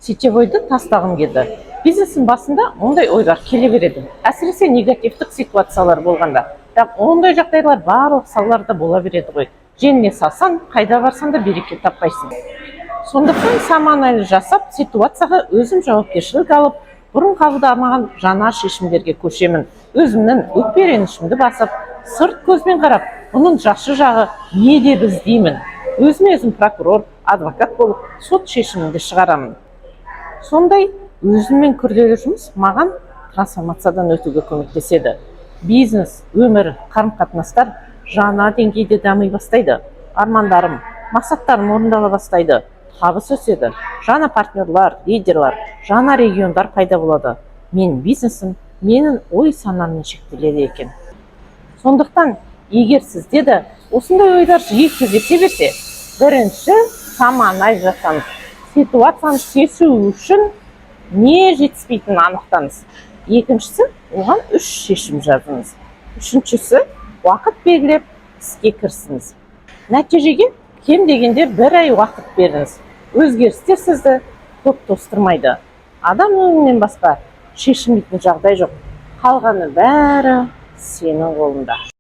Сетевойды тастағым келді. Бизнестің басында ондай ойлар келе береді, әсіресе негативтік ситуациялар болғанда. Бірақ ондай жағдайлар барлық салаларда бола береді ғой. Желіне салсаң, қайда барсаң да береке таппайсың. Сондықтан самоанализ жасап, ситуацияға өзім жауапкершілік алып, бұрын қабылдамаған жаңа шешімдерге көшемін. Өзімнің өкпе, ренішімді басып, сырт көзбен қарап, бұның жақсы жағы не деп іздеймін. Өзіме өзім прокурор, адвокат болып, сот шешімін де шығарамын. Сондай өзіммен күрделі жұмыс маған трансформациядан өтуге көмектеседі. Бизнес, өмір, қарым қатынастар жаңа деңгейде дами бастайды. Армандарым, мақсаттарым орындала бастайды, табыс өседі, жаңа партнерлар, лидерлар, жаңа региондар пайда болады. Менің бизнесім менің ой санаммен шектеледі екен. Сондықтан егер сізде де осындай ойлар жиі кездесе берсе, бірінші самоанализ жасаңыз. Ситуацияны шешу үшін не жетіспейтінін анықтаңыз. Екіншісі, оған үш шешім жазыңыз. Үшіншісі, уақыт белгілеп, іске кірісіңіз. Нәтижеге кем дегенде бір ай уақыт беріңіз. Өзгерістер сізді көп тостырмайды. Адам өмірінен басқа шешілмейтін жағдай жоқ. Қалғаны бәрі сенің қолыңда.